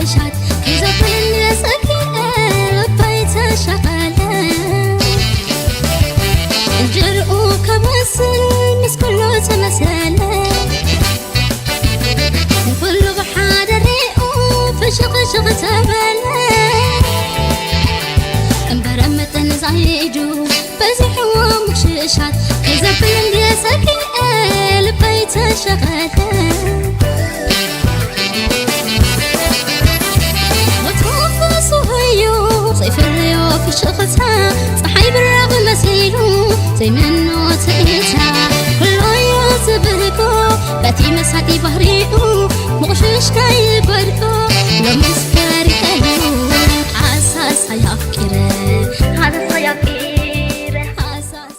ሻት ከይዘብን የጸግኤ ልበይ ተሸቐለ። እንጀርኡ ከመስል ምስ ኩሉ ተመሰለ። ንኹሉ ብሓደ ሪኡ ፍሽኽሽኽ ተበለ። እምበረ መጠን ዛይዱ በዚሕዎ ምሽሻት ከይዘብል እንድየ ሰኪኤ ልበይ ተሸቐለ። ወትሩ ፈሱ እዩ ዘይፍለዮ ፍሽኽታ፣ ፀሓይ ብራቕ መሲሉ ዘይመኖ ትእታ። ኩሎዮ ዝብህጎ በቲ መሳጢ ባህሪኡ ምቑሽሽ ከይበልኦ ሎምስ ፈሪቐሉ። ሓሳስ ኣፍቂረ፣ ሓሳስ ኣፍቂረ፣ ሓሳስ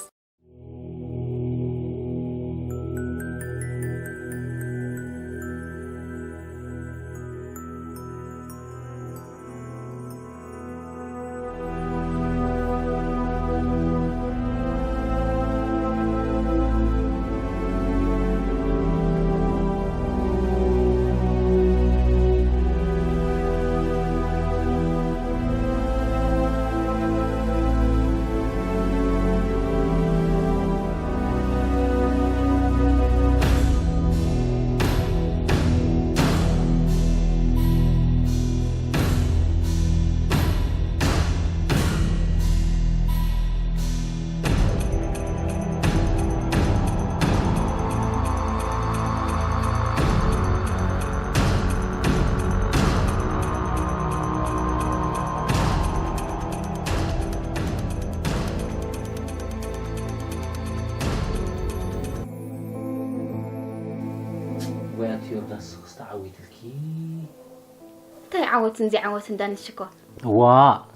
ወያት ዮርዳስ ክስተ ዓዊትልኪ። እንታይ ዓወትን ዘይዓወትን ዳኒ ሽኮር? ዋ፣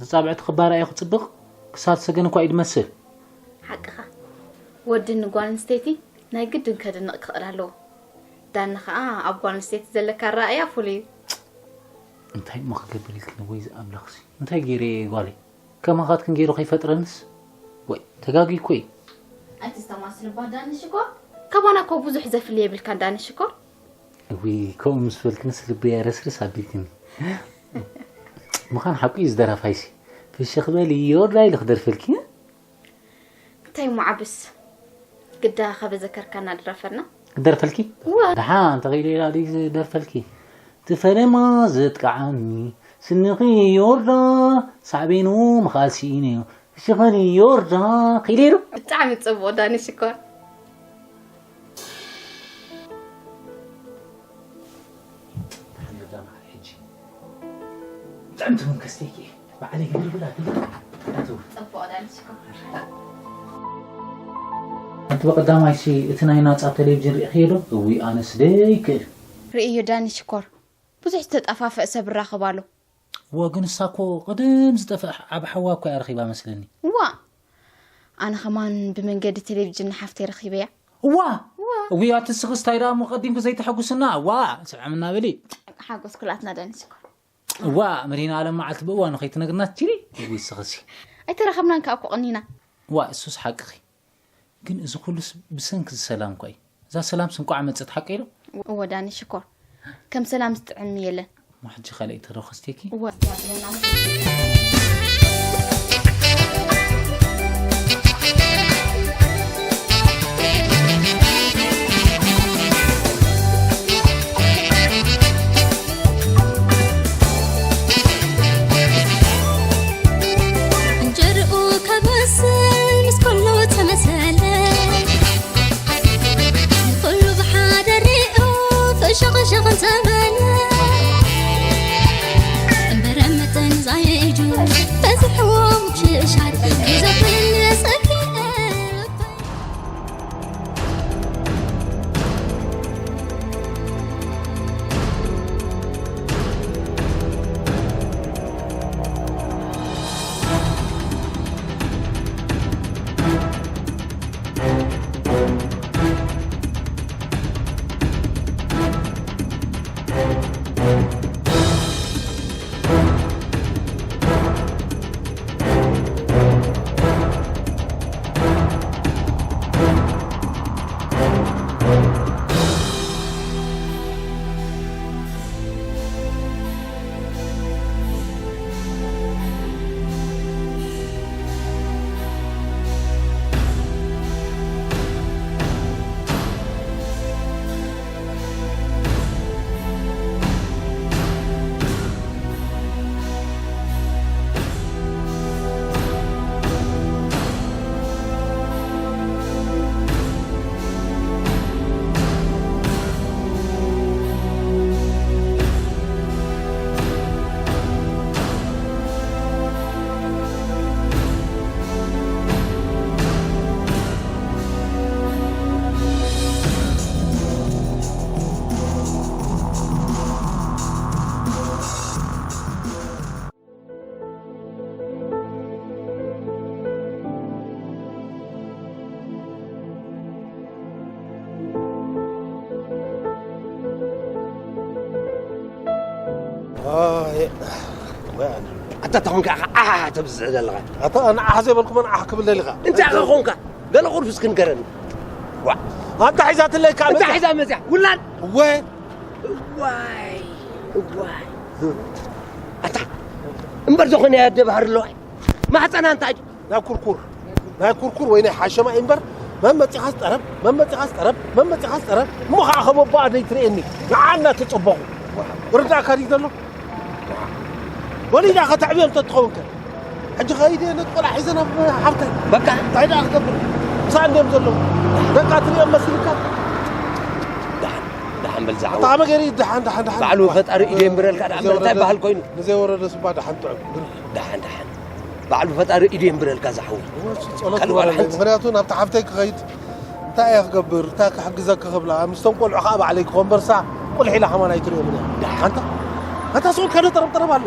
ዝጻብዕቲ ክባር ኣየ ክጽብቕ፣ ክሳብ ሰገን እኳ እዩ ድመስል። ሓቅኻ። ወዲ ንጓል ኣንስተይቲ ናይ ግድን ከድንቕ ክኽእል ኣለዎ። ዳኒ ኸኣ ኣብ ጓል ኣንስተይቲ ዘለካ ኣረኣእያ ፍሉይ እዩ። እንታይ እሞ ክገብር ኢልክኒ ወይ ዝኣምላኽሲ? እንታይ ገይረ እየ ጓለይ? ከማኻትክን ገይሩ ከይፈጥረንስ? ወይ ተጋጊኩ እየ። ኣይትስተማስልባ ዳኒ ሽኮር። ካባና እኮ ብዙሕ ዘፍሊ የብልካን ዳኒ ሽኮር። እዊ፣ ከምኡ ምስ በልክንስ ልበይ ረስርስ ኣቢልክኒ። ምዃን ሓቁ እዩ ዝደራፋይሲ። ፍሽኽ በሊ ዮርዳ ኢሉ ክደርፈልኪ። እንታይ እሞ ዓብስ ግዳ ካብ ዘከርካና ድረፈልና። ክደርፈልኪ? እወ። ደሓን እንተኽኢለ ኢላ ድዩ ዝደርፈልኪ? ትፈለማ ዘጥቅዓኒ ስንኺ ዮርዳ ሳዕቤኑ ምኽኣል ስኢነ እዩ። ሽኸኒ ዮርዳ ኺሌ ዶ? ብጣዕሚ ጽቡቕ ዳኒ ሽኮር። ሕጂ ጥዕምቲ ውን ከስተይኪ ባዕለይ ግብር ብላ ግብር። ጽቡቕ ዳኒ ሽኮር። ኣንቲ በቀዳማይ ሲ እቲ ናይ ናጻ ቴሌቪዥን ርኢኽዮ ዶ? እዊ ኣነስ ደይክእል። ርእዮ ዳኒ ሽኮር። ብዙሕ ዝተጠፋፍአ ሰብ ይራኸብ ኣሎ። እወ፣ ግን ንሳ እኮ ቅድም ዝጠፍአ ኣብ ሓዋ እኮ እያ ረኺባ መስለኒ። እዋ፣ ኣነ ኸማን ብመንገዲ ቴሌቪዥን ንሓፍተይ ረኺበያ። እዋ! እዋ! እውይ፣ ኣቲ ንስኽስ ታይ ደኣ እሞ ቀዲምኪ ዘይተሐጉስና? እዋ! ስዕምና በሊ። ሓጎስ ኩላትና ዳኒ ሽኮር። እዋ፣ መድህን ኣለም መዓልቲ ብእዋኑ ከይትነግርና ትችሊ? እውይ፣ ንስኽሲ። ኣይተራኸብናን ከኣ እኮ ቀኒና። እዋ፣ እሱስ ሓቅኺ። ግን እዚ ኩሉስ ብሰንኪ እዚ ሰላም እኮ እዩ። እዛ ሰላምስ እንቋዕ መጸት ሓቀይ ዶ? እወ ዳኒ ሽኮር፣ ከም ሰላም ዝጥዕም የለን። እሞ ሕጂ ካልኣይ ተረኽስቴኪ? እወ። እንጀርኡ ከበስል ምስ ኩሉ ተመሰለ። ንኹሉ ብሓደ ሪኡ ፍሽኽሽኽ እንተበለ። እምበረ መጠን ዛይዱ በዝሕዎ ምክሽሻት ይዘብል የሰኪ። ኣታ ተኾንካ ኢኻ ዓሕ ተብዝሕ ዘለኻ። ኣታ ኣነ ዓሕ ዘይበልኩ መን ዓሕ ክብል ደሊኻ? እንታይ ኢኻ ኾንካ? ገለ ቁርፊ እስኪ ንገረኒ። ዋ። ኣንታ ሒዛትለይ ካብ እንታይ መጽያ? ሒዛ መጽያ? ውላድ? እወ። እዋይ፣ እዋይ። ኣታ እምበር ዝኾነ ያደ ባህር ኣለዋ። ማህፀና እንታይ? ናይ ኩርኩር፣ ናይ ኩርኩር ወይ ናይ ሓሸማ እምበር መመጺኻስ ጠረብ፣ መመጺኻስ ጠረብ፣ መመጺኻስ ጠረብ። እሞ ኸዓ ከም ኣቦኣ ደይትርእየኒ። ንዓ እናተጸበኹ። ርዳእካ ድዩ ዘሎ? ወሊዳ ከተዕብዮ እንተ ትኸውን ከ? ሕጂ ኸይደ ነቲ ቆልዓ ሒዘ ናብ ሓብተይ። በቃ። እንታይ ደኣ ክገብር? ምሳኣ እንድዮም ዘለዉ። ደቃ ትርእዮም መሲልካ? ደሓን፣ ደሓን በል ዝሓወይ። ኣታ ከመይ ገይሩ እዩ ደሓን፣ ደሓን፣ ደሓን? ባዕሉ ፈጣሪ ኢዱ የንብረልካ ደኣ እምበር እንታይ ንዘይወረደ፣ በሃል ኮይኑ? ንዘይወረደ ስባ ደሓን ጥዑም። ደሓን፣ ደሓን። ባዕሉ ፈጣሪ ኢዱ የንብረልካ ዝሓወይ። እወ፣ እሱ ጸሎት ካልእ ግበረለይ። ዋላ ሓንቲ። ምኽንያቱ ናብታ ሓፍተይ ክኸይድ እንታይ እየ ክገብር? እንታይ ክሕግዘኪ ክብላ? ምስቶም ቆልዑ ኸኣ ባዕለይ ክኾን በርሳ ቁልሕ ኢላ ኸማን ኣይትርእዮምን እያ። ደሓን። ኣንታ፣ ኣንታ ስቕ ኢልካ ዶ ጠረብ ጠረብ ኣሎ?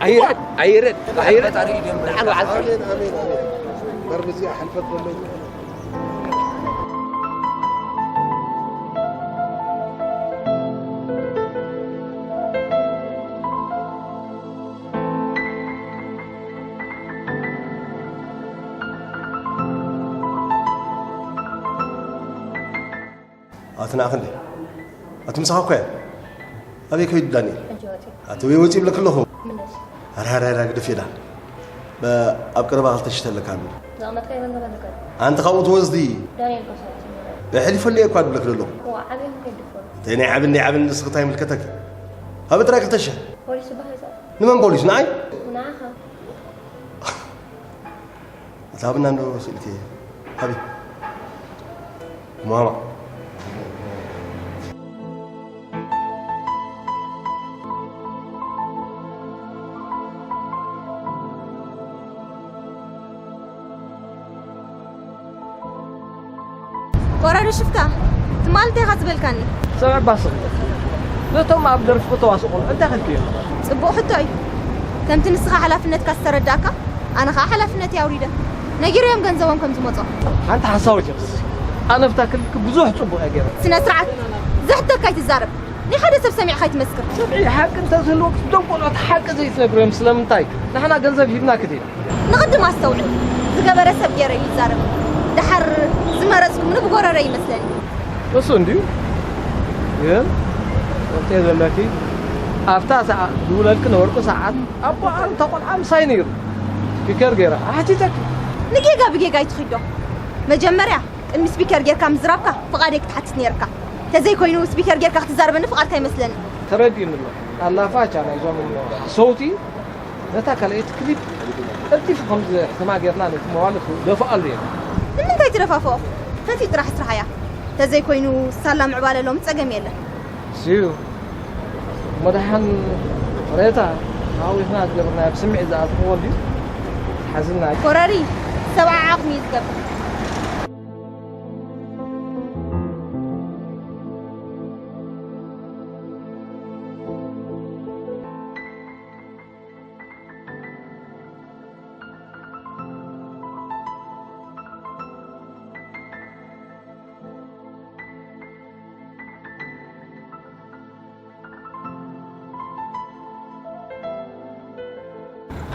ኣይረድ፣ ኣይረድ፣ ኣይረድ። ፈጣሪ ኢዱ የንብረልካ። ደሓን በዓል። ኣሜን፣ ኣሜን፣ ኣሜን። እምበር ምስኣ ሕልፈት ዘሎ እዩ። ኣቲ ንዓ ክንደይ? ኣቲ ምሳኻ እኮ እያ። ኣበይ ከይዱ ዳንኤል? ሕጂ ወፂኡ። ኣቲ ወይ ወፂኡ ይብለክ ኣለኹ። ምለስ። ኣረ፣ ኣረ፣ ኣረ፣ ግደፍ ኢላ። በ-፣ ኣብ ቀረባ ክልተ ሽሕ ተለካ ኣሎ። ዘቐመጥካዮ ገንዘብ ኣለካ። ኣንቲ ካብኡ ትወስዲ። ዳንኤል እኮ ሰራሕተኛ እዩ። ሕሊፈለይ እኳ ድብለክ ዘለኹ። ዋ፣ ዓብዮም ከይድፈሩ። እንታይ ናይ ዓብን ናይ ዓብን ንስኺ እንታይ ይምልከተክ? ሃበ ጥራይ ክልተ ሽሕ። ፖሊስ ዝበሃል ይዛረብ። ንመን ፖሊስ? ንዓይ? ንዓኻ። እታ ብና እንዶ ስእልቲ ሃቢ። ማማ። ወራሪ ሽፍታ፣ ትማል እንታይ ኢኻ ዝበልካኒ? ሰብዕ ባስኺ፣ ነቶም ኣብ ደርፊ ክተዋስኡ ቆልዑ እንታይ ከልክዮም? ጽቡቕ ሕቶ እዩ። ከምቲ ንስኻ ሓላፍነትካ ዝተረዳእካ፣ ኣነ ኸኣ ሓላፍነተይ ኣውሪደ። ነጊረዮም ገንዘቦም ከም ዝመጾ። ሓንቲ ሓሳዊት እያ። ኣነ ኣብታ ክልልኪ ብዙሕ ጽቡቕ እየ ገይረ። ስነ ስርዓት፣ ዘሕተካ ኣይትዛረብ። ናይ ሓደ ሰብ ሰሚዕካ ኣይትመስክር። ሰምዒ፣ ሓቂ እንተዝህልወኪ፣ እቶም ቆልዑት ሓቂ ዘይትነግርዮም ስለምንታይ? ንሕና ገንዘብ ሂብናኪ ዲና? ንቕድም ኣስተውዕል። ዝገበረ ሰብ ገይረ እዩ ይዛረብ። ደሓር ዝመረጽኩም ንብጎረረ ይመስለኒ። እሱ እንድዩ። ግን ወርቄ ዘለኪ ኣብታ ሰዓ-፣ ዝውለድኪ ነበርኩ ሰዓት ኣቦ ኣንታ ቆልዓ ምሳይ ነይሩ። ስፒከር ገይረ ኣሕቲተኪ። ንጌጋ ብጌጋ ኣይትኺዶ። መጀመርያ ቅድሚ ስፒከር ጌርካ ምዝራብካ ፍቓደይ ክትሓትት ነይርካ። ተዘይኮይኑ ስፒከር ጌርካ ክትዛረበኒ ፍቓድካ ኣይመስለኒ። ተረዲኡኒ ኣሎ። ኣላፋቻ ናይዞም ሰውቲ ነታ ካልኣይቲ ክሊፕ ቀልጢፉ ከም ዘሕትማ ጌርና ነቲ መዋልድ ደፍኣሉ እየ። ንምንታይ ትደፋፍኦ? ፈትዩ ጥራሕ ስራሕ እያ። ተዘይኮይኑ ሳላ ምዕባለ ሎሚ ጸገም የለን። ስዩ፣ እሞ ደሓን ሬታ፣ ዓዊትና ዝገበርናዮ ብስምዒት ዝኣተኽዎ ድዩ? ሓዝና። ኮረሪ፣ ሰብዓ ዓቕሚ እዩ ዝገብር።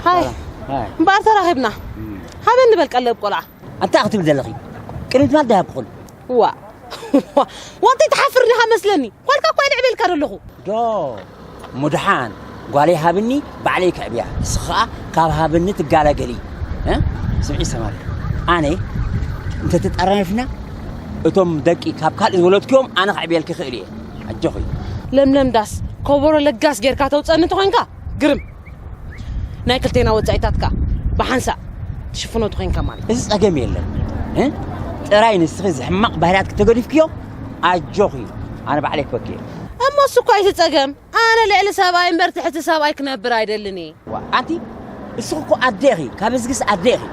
ሃይ። ሃይ። እምበኣር ተራኺብና። እም። ሃበኒ በል ቀለብ ቆልዓ። ኣንታይ ክትብል ዘለኺ? ቅድሚ ትማል ዳሃብኩኽን። ዋ። ዋ፣ እንታይ ትሓፍር ዲኻ መስለኒ? ጓልካ እኳ እየ ንዕቤልካ ዘለኹ። ዶ፣ እሞ ደሓን፣ ጓለይ ሃብኒ፣ ባዕለይ ከዕብያ። ንስኺ ኸኣ ካብ ሃብኒ ትጋላገሊ። እ? ስምዒ ሰማሪ። ኣነ፣ እንተተጠራነፍና፣ እቶም ደቂ ካብ ካልእ ዝወለድክዮም ኣነ ከዕብየልኪ ይኽእል እየ። ኣጆኺ። ለምለም ዳስ፣ ከበሮ ለጋስ ጌርካ ተውጸኒ እንተኾይንካ፣ ግርም። ናይ ክልቴና ወጻኢታት ከኣ ብሓንሳእ ትሽፍኖ ተኾይንካ ማለት። እዚ ጸገም የለን። እ? ጥራይ ንስኺ እዚ ሕማቕ ባህርያትኪ ተገዲፍክዮ፣ ኣጆኺ፣ ኣነ ባዕለይ ክበኪ እየ። እሞ እሱ እኮ እዩ እቲ ጸገም። ኣነ ልዕሊ ሰብኣይ እምበር ትሕቲ ሰብኣይ ክነብር ኣይደልን እየ። ዋ፣ ኣንቲ፣ እስኺ እኮ ኣደ ኢኺ፣ ካብ እዝግስ ኣደ ኢኺ።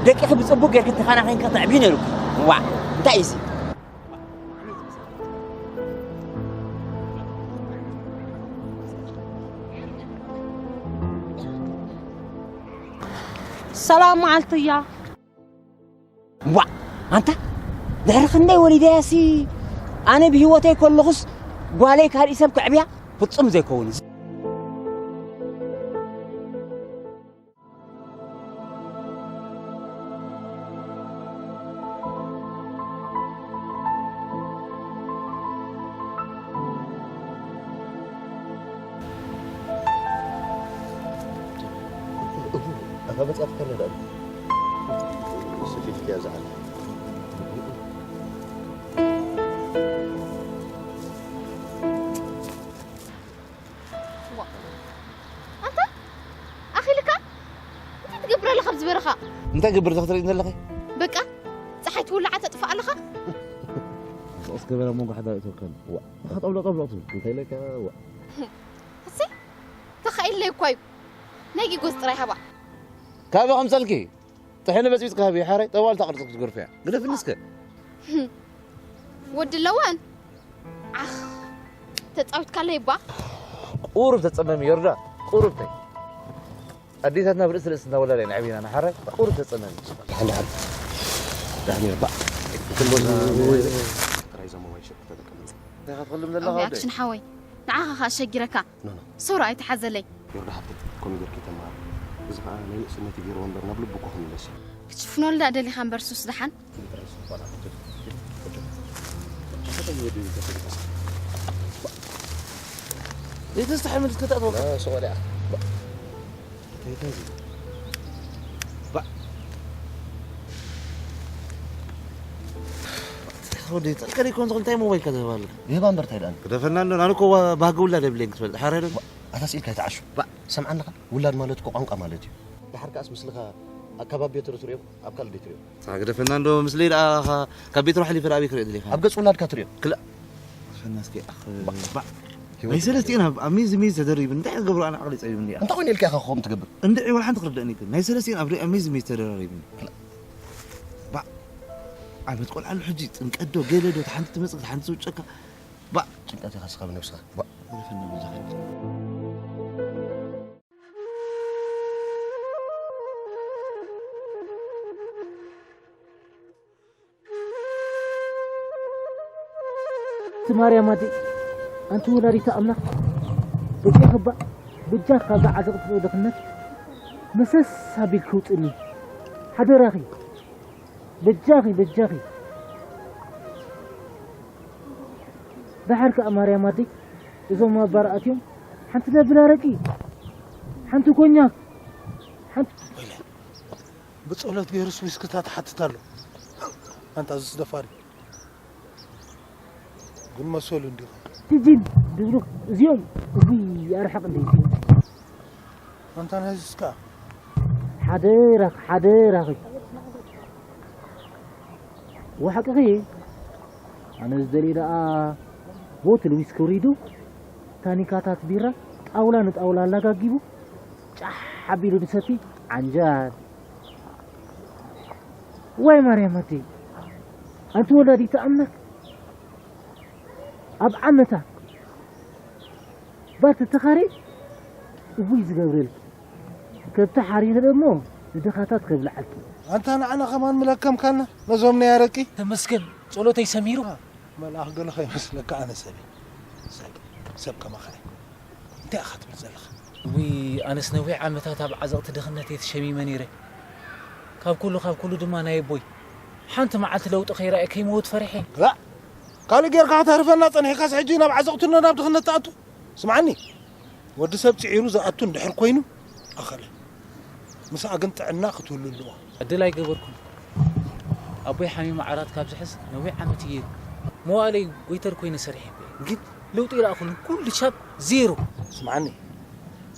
ደቂኺ ብጽቡቕ ጌርኪ ተኸናኺንኪ ተዕብዩ ነይሩኪ። ዋ፣ እንታይ እዩ እዚ? ሰላም መዓልትያ። ዋ፣ ኣንታ፣ ድሕሪ ክንደይ ወሊደያሲ፣ ኣነ ብህይወተይ ከለኹስ ጓለይ ካልእ ሰብ ከዕብያ ፍጹም ዘይከውን። መጽኣ ትከለ ዳ ስፊት ኪያ ዝዓል ዋ። ኣንታ ኣኺልካ እንታይ ትገብር ኣለኻ ኣብዚ በረኻ? እንታይ ገብር እዛ ክትርኢ ዘለኺ? በቃ ጸሓይ ትውልዓ ተጥፍእ ኣለኻ? ስቕስ ገበራ መንጎ ሓዳር እትወከል ዋ። ተኸጠብሎ ጠብሎ ትብል እንታይ ኢለካ ዋ። እሲ ተኻኢለይ እኳ እዩ። ናይ ጊጎስ ጥራይ ሃባ። ካበ ከምሰልኪ ጥሕኒ በጽቢጽ ካበ ሓራይ ጠዋል ታቕርጽ ክትገርፍያ ግደፍኒ እስከ። ወዲ ለዋን ዓኽ ተጻዊትካለይ እባ። ቁሩብ ተጸመሚ ዮርዳ ቁሩብ ተይ። ኣዴታትና ብርእሲ ርእሲ እናወላዳ ኢና ዓቢና ንሓራይ ቁሩብ ተጸመሚ። ደሓን ደሓን ደሓን ይርባዕ። እቶም ቦታ ጥራይ እዛ ሞባይል ሸጥ ተጠቀምና። እንታይ ኢኻ ትኽልም ዘለኻ ኣበይ ወደይ? ኣክሽን ሓወይ ንዓኻ ኸኣ ሸጊረካ። ኖ ኖ። ሶራ ኣይትሓዘለይ። ዮርዳ ሓፍተይ ከምኡ ጌርኪ ተመሃሪ። እዚ ኸኣ ናይ ንእስነቲ ገይርዎ እምበር ናብ ልቡ እኮ ክምለስ እዩ። ክትሽፍኖ ልዳ ደሊኻ እምበር ሱስ ደሓን። ዘይተስተሓምል እስከ ተኣትወካ። ሱቕ ወዲኣ። ወደይ ጠልቀ ደይኮን ዝኽእል እንታይ ሞባይልካ ዘህባለ? ይህባ እምበር እንታይ ደኣ? ግደፈና እንዶ ኣነ እኮ ባህጊ ውላድ የብለይን ክትፈልጥ ሓራይ ዶ? ኣታ ስኢልካ ኣይትዓሹ። ባእ ሰምዓኒ ኸኣ ውላድ ማለት እኮ ቋንቋ ማለት እዩ። ደሓር ከኣስ ምስልኻ ኣብ ከባቢ ቤት ትሪኦም ኣብ ካልእ ደይ ትሪኦም? ኣታ ግደፈና እንዶ ምስለይ ደኣ ካብ ቤት ሮ ሓሊፈ ደኣ ኣበይ ክሪኦ ደሊኻ? ኣብ ገጽ ውላድካ ትሪኦ። ክላእ ፈናስኪ ኣኽ ባእ ናይ ሰለስቲኤን ኣብ ኣብ ሜዝ ሜዝ ተደሪቡ እንታይ ክገብሩ ኣነ ዓቕሊ ጸቢብኒ እያ። እንታይ ኮይኑ ኢልካ ኢኻ ከምኡ ትገብር? እንድዒ ወላ ሓንቲ ክርደእኒ ግን ናይ ሰለስቲኤን ኣብ ሪኣ ሜዝ ሜዝ ተደራሪቡኒ። ባእ ዓመት ቆልዓ ኣሎ ሕጂ ጥምቀት ዶ ገለ ዶ ሓንቲ ትመጽእ ሓንቲ ትውጨካ። ባእ ጭንቀት ኢኻ ስኻ ብነብስኻ። ባእ ተረፈና ብዛኸ እቲ ማርያም ኣደይ ኣንቲ ወላዲተ ኣምላኽ በጃኺ እባ በጃኺ ካብዛ ዓዘቕቲ ድኽነት መሰስ ኣቢልኪ ውፅኒ ሓደራኺ በጃኺ በጃኺ ደሓር ከኣ ማርያም ኣደይ እዞም ኣባር ኣትዮም ሓንቲ ነብል ኣረቂ ሓንቲ ኮኛክ ሓንቲ ብጸሎት ገይሩስ ዊስክታት ሓትት ኣሎ ኣንታ ዝስደፋሪ ግን መሰሉ እንዲኹ ትጅን ድብሉክ እዚኦም እጉይ ኣርሕቕ እንዲ ኣንታ ናይዝስ ከኣ ሓደራኽ ሓደራኺ ወሓቅኺ ኣነ ዝደልየ ደኣ ቦትል ዊስኪ ውሪዱ ታኒካታት ቢራ ጣውላ ንጣውላ ኣላጋጊቡ ጫሕ ኣቢሉ ንሰቲ ዓንጃል ዋይ ማርያም ኣደይ ኣንቲ ወላዲተ ኣምላክ ኣብ ዓመታ ባቲ ተኻሪ እቡይ ዝገብረልኪ ከብቲ ሓሪረ ደሞ ንድኻታት ከብልዓልኪ ኣንታ ንዓና ከማን ምለከምካና ነዞም ናይ ኣረቂ ተመስገን ጸሎተይ ሰሚሩ መልኣኽ ገለ ከይመስለካ ኣነ ሰብ ሰብ ሰብ ከማኻ እንታይ ኢኻ ትብል ዘለኻ ውይ ኣነስ ነዊሕ ዓመታት ኣብ ዓዘቕቲ ድኽነት እየ ተሸሚመ ነይረ ካብ ኩሉ ካብ ኩሉ ድማ ናይ ኣቦይ ሓንቲ መዓልቲ ለውጢ ከይረኣየ ከይመውት ፈሪሐ ላ ካልእ ጌርካ ከተህርፈና ጸኒሕካስ ሕጂ ናብ ዓዘቕትኖ ናብ ድኽነት ትኣቱ ስምዓኒ ወዲ ሰብ ጽዒሩ ዝኣቱ እንድሕር ኮይኑ ኣኸለ ምስኣ ግን ጥዕና ክትህሉ ኣለዋ ዕድል ኣይገበርኩን ኣቦይ ሓሚሙ ዓራት ካብ ዝሕዝ ነዊሕ ዓመት እዩ መዋእለይ ወይተር ኮይነ ሰሪሐ ግን ለውጢ ይረኣኹን ኩሉ ሻብ ዜሮ ስምዓኒ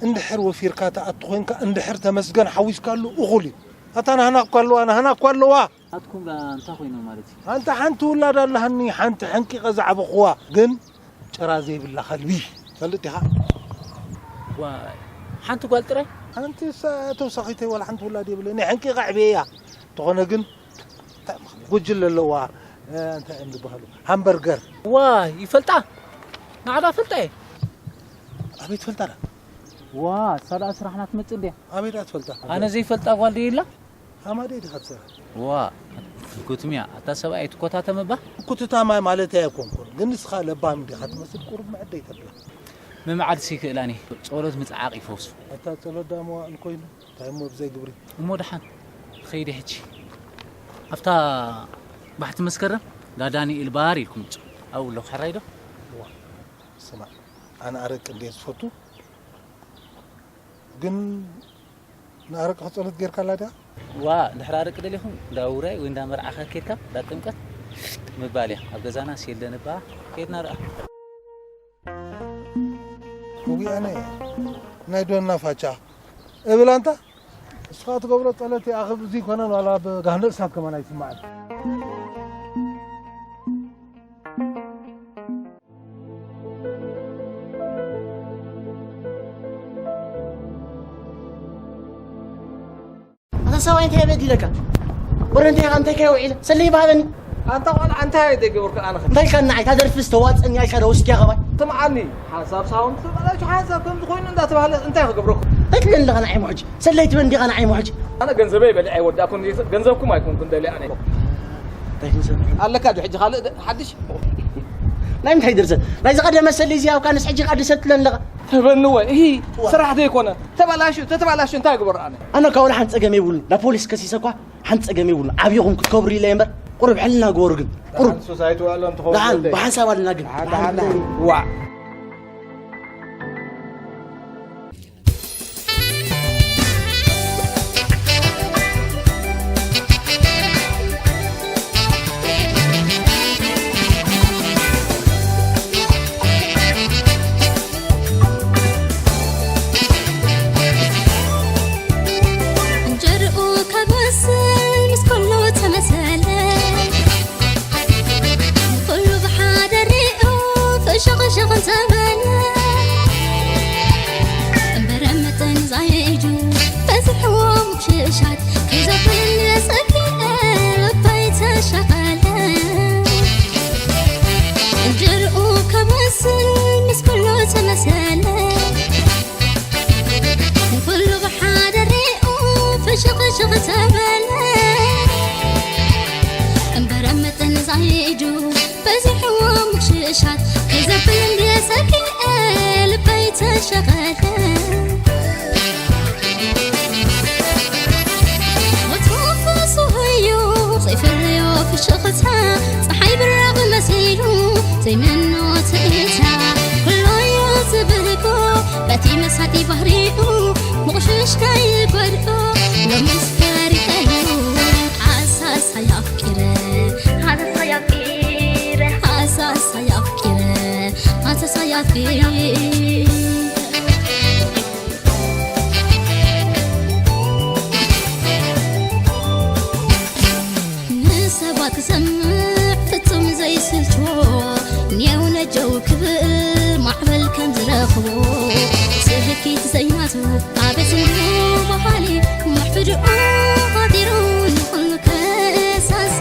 እንድሕር ወፊርካ ትኣቱ ኮይንካ እንድሕር ተመስገን ሓዊስካሉ እኹል እዩ ኣታ ናህና እኳ ኣለዋ ናህና እኳ ኣለዋ ናትኩም ደኣ እንታይ ኮይኖም ማለት እዩ? ኣንታ ሓንቲ ውላድ ኣላሃኒ ሓንቲ ሕንቂቐ ዘዕበኹዋ ግን ጭራ ዘይብላ ከልቢ ትፈልጥ ኢኻ? ዋይ ሓንቲ ጓል ጥራይ? ሓንቲ ተውሳኺተይ ዋላ ሓንቲ ውላድ የብለኒ ሕንቂቐ ኣዕብየያ እንተኾነ ግን ጉጅለ ኣለዋ እንታይ እዮም ዝበሃሉ ሃምበርገር ዋይ ይፈልጣ ናዕዳ ፈልጣ እየ ኣበይ ትፈልጣ ዳ ዋ እሳ ደኣ ስራሕና ትመጽእ እንድያ ኣበይ ደኣ ትፈልጣ ኣነ ዘይፈልጣ ጓል ደይላ ሃማደይ ዲኻ ትሰርሕ? ዋ ኩትምያ ኣታ ሰብኣይ ትኮታተም እባ። ኩትታማይ ማለተይ ኣይኮንኩን፣ ግን ንስኻ ለባም ዲኻ ትመስል ቁሩብ መዐደይ ተብላ። ምምዓድሲ ይክእላኒ ጸሎት ምጽዓቕ ይፈውሱ። ኣታ ጸሎት ደኣ መዋእል ኮይኑ እንታይ እሞ ብዘይ ግብሪ። እሞ ደሓን ኸይደ ሕጂ ኣብታ ባሕቲ መስከረም ዳዳንኤል ባር ኢልኩም ምጹ ኣብኡ ኣለኹ ሕራይ ዶ? ዋ ስማዕ ኣነ ኣረቂ እንድየ ዝፈቱ ግን ንኣረቂ ጸሎት ጌርካላ ድያ? ዋ፣ ድሕሪ ኣረቂ ደሊኹም እንዳ ውራይ ወይ እንዳ መርዓኻ ኬድካ፣ እንዳ ጥምቀት ምባል እያ። ኣብ ገዛና ሴለ ንባ፣ ኬድና ርኣ። ውጉያነ፣ ናይ ዶና ፋቻ። እብል ኣንታ፣ እስኻ ትገብሮ ጸሎት ይኣኽብ፣ እዚ ይኮነን ዋላ ብጋህነ እሳት ከማን ኣይስማዕን። ኣታ ሰብኣይ እንታይ በዲለካ? ወረ እንታይ ኢኻ እንታይ ከይ ውዒለ? ሰለይ ባሃበኒ። ኣንታ ቆልዓ እንታይ ኣይደ ገበርኩ ኣነ ኸ? እንታይ ኢልካ ንዓይ? እታ ደርፊ ዝተዋጽእኒ ኢልካ ዶ ወሲድካ ኸባይ? ትምዓኒ። ሓንሳብ ሳውንድ ተበላሹ፣ ሓንሳብ ከምዚ ኮይኑ እንዳተባህለ እንታይ ክገብረኩ? እንታይ ትብለኒ ኣለኻ ንዓይ ሞ ሕጂ? ሰለይ ትበኒ ዲኻ ንዓይ ሞ ሕጂ? ኣነ ገንዘበይ በሊዐ ኣይወዳእኩን፣ ገንዘብኩም ኣይኮንኩን ደልየ ኣነ። እንታይ ክንሰምዕ? ኣለካ ዶ ሕጂ ካልእ ደ-፣ ሓድሽ? ናይ ምንታይ ድርሰት? ናይ ዝቐደመ ሰለይ እዚ ኣብካ ንስ ሕጂ ከኣ ድርሰት ትብለኒ ኣለኻ? ተበንወ፣ እሂ፣ እዋ። ስራሕ ዘይኮነ። ተበላሹ፣ ተተበላሹ እንታይ ግበሩ ኣነ? ኣነ ካብ ወላ ሓንቲ ጸገም የብሉን። ናብ ፖሊስ ከሲሰኳ ሓንቲ ጸገም የብሉን። ዓብይኹም ክትከብሩ ኢለ እምበር፣ ቁሩብ ሕልና ግበሩ ግን። ቁሩብ። ደሓን ሶሳይቲ ዋሎ እንትኸውን ደሓን፣ ወደይ። ብሓንሳብ ኣለና ግን። ደሓን፣ ደሓን፣ ደሓን። ዋዕ። እንጀርኡ ካብ ወስን ምስ ኩሉ ተመሰለ። ኩሉ ብሓደ ሪኡ ፍሽኽሽኽ እንተበለ። እምበረ ምጥን ዛይዱ በዝሕዎ ምሽሻት ከይዘብል ሰኪነ ልበይ ተሸቐለ። እንጀርኡ ካብ ወስን ምስ ኩሉ ተመሰለ። ንኹሉ ብሓደ ሪኡ ፍሽኽሽኽ ተበለ። እምበረ ምጥን ዛይዱ በዚሕዎ ምሽሻት ከይዘብል እንድየ ሰኪዐ ልበይ ተሸቐለ። ወትሩ ፍሱህ እዩ ዘይፈልዮ ፍሽኽታ፣ ጸሓይ ብራቕ መሲሉ ዘይመኖ ትእታ፣ ኩሉ እዩ ዝብህጎ በቲ መሳጢ ባህሪኡ፣ ምቑሽሽ ከይጎድኦ ሎምስ ፈሪቐዮ። ኣሳሳይ ኣፍቂረ፣ ኣሳሳይ ኣፍቂረ፣ ኣሳሳይ ኣፍቂረ፣ ኣሳሳይ ኣፍቂረ። ንሰባት ክሰምዕ ፍጹም ዘይስልችዎ፣ ኔው ነጀው ክብል ማዕበል ከም ዝረኽቦ፣ ስልኪት ዘይናቱ ኣቤት እንዲሁ በሃሊ፣ ምሕድኡ ሃዲሩ ንኹሉ ከሳሲ።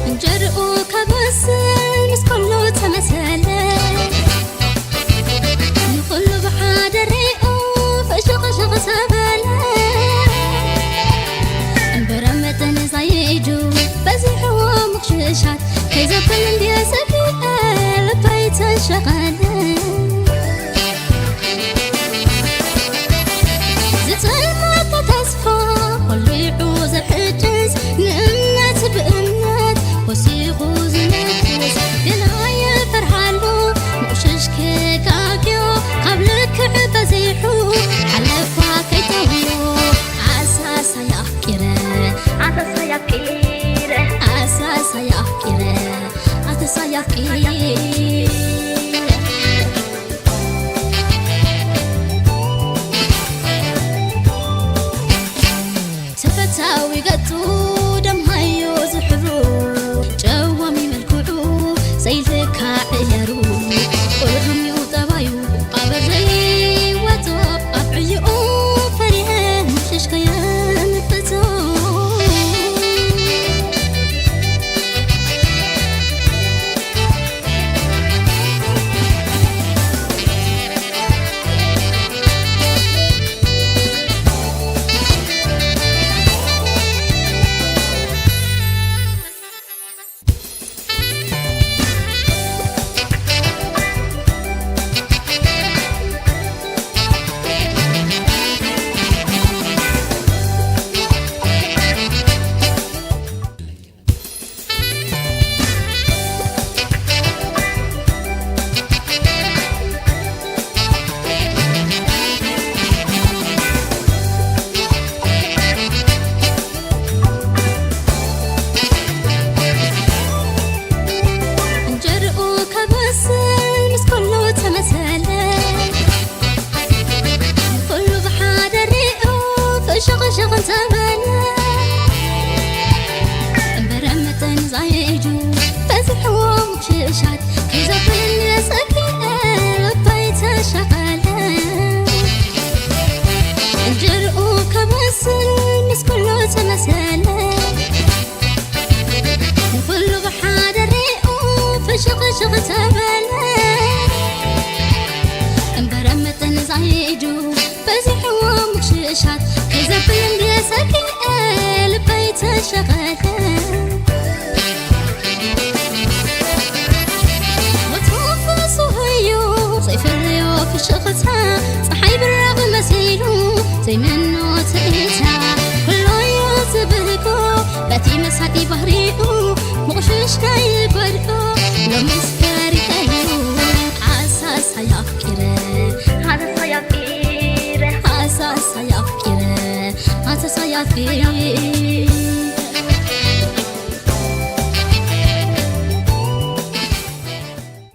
እንጀርኡ ካብ ወስን ምስ ኩሉ ተመሰለ። ንኹሉ ብሓደ ሪኡ ፍሽኽሽኽ ተበለ። እምበረ መጠን ዛይዱ በዚሕዎ ምኽሽሻት፣ ከይዘብል እንድየ ሰኪዐ ልበይ ተሸቐለ። ዝጸልመተ ተስፋ ቆሊዑ ዝሕድስ፣ ንእምነት ብእምነት ወሲኹ ዝነግስ፣ ግን ኣይፈርሃሉ ምቑሽሽ ክጋግዮ፣ ካብ ልክዕ በዚሑ ሓለፋ ከይተውዮ። ኣሳሳይ ኣፍቂረ፣ ኣሳሳይ ኣፍቂረ፣ ኣሳሳይ ኣፍቂረ፣ ኣሳሳይ ኣፍቂረ። ተፈታዊ ገጹ ደምሃዮ ዝሕብሩ፣ ጨዋሚ መልክዑ ዘይልካዕ እያሩ፣ ቁሩብ እዩ ጠባዩ ኣበር ዘይወጾ፣ ኣብ ዕዮኡ ፈሪሀ ምሽሽ ከየንፍጾ። ሻት ከይዘብን የጸግኤ ልበይ ተሸቐለ። እንጀርኡ ከመስል ምስ ኩሉ ተመሰለ። ንኹሉ ብሓደ ሪኡ ፍሽኽሽኽ ተበለ። እምበረ መጠን ዛይዱ በዚሕዎ ምሽሻት ከይዘብል እንድየ ሰኪዐ ልበይ ተሸቐለ። ወትሩ ፍሱህ እዩ ዘይፈለዮ ፍሽኽታ፣ ፀሓይ ብራቕ መሲሉ ዘይመኖ ትርኢታ። ኩሎዮ ዝብህጎ በቲ መሳጢ ባህሪኡ ምቑሽሽ ከይበልኦ ሎምስ ፈሪሐሉ። ሓሳሳይ ኣፍቂረ፣ ሓሳሳይ ኣፍቂረ፣ ሓሳሳይ ኣፍቂረ፣ ሓሳሳይ ኣፍቂረ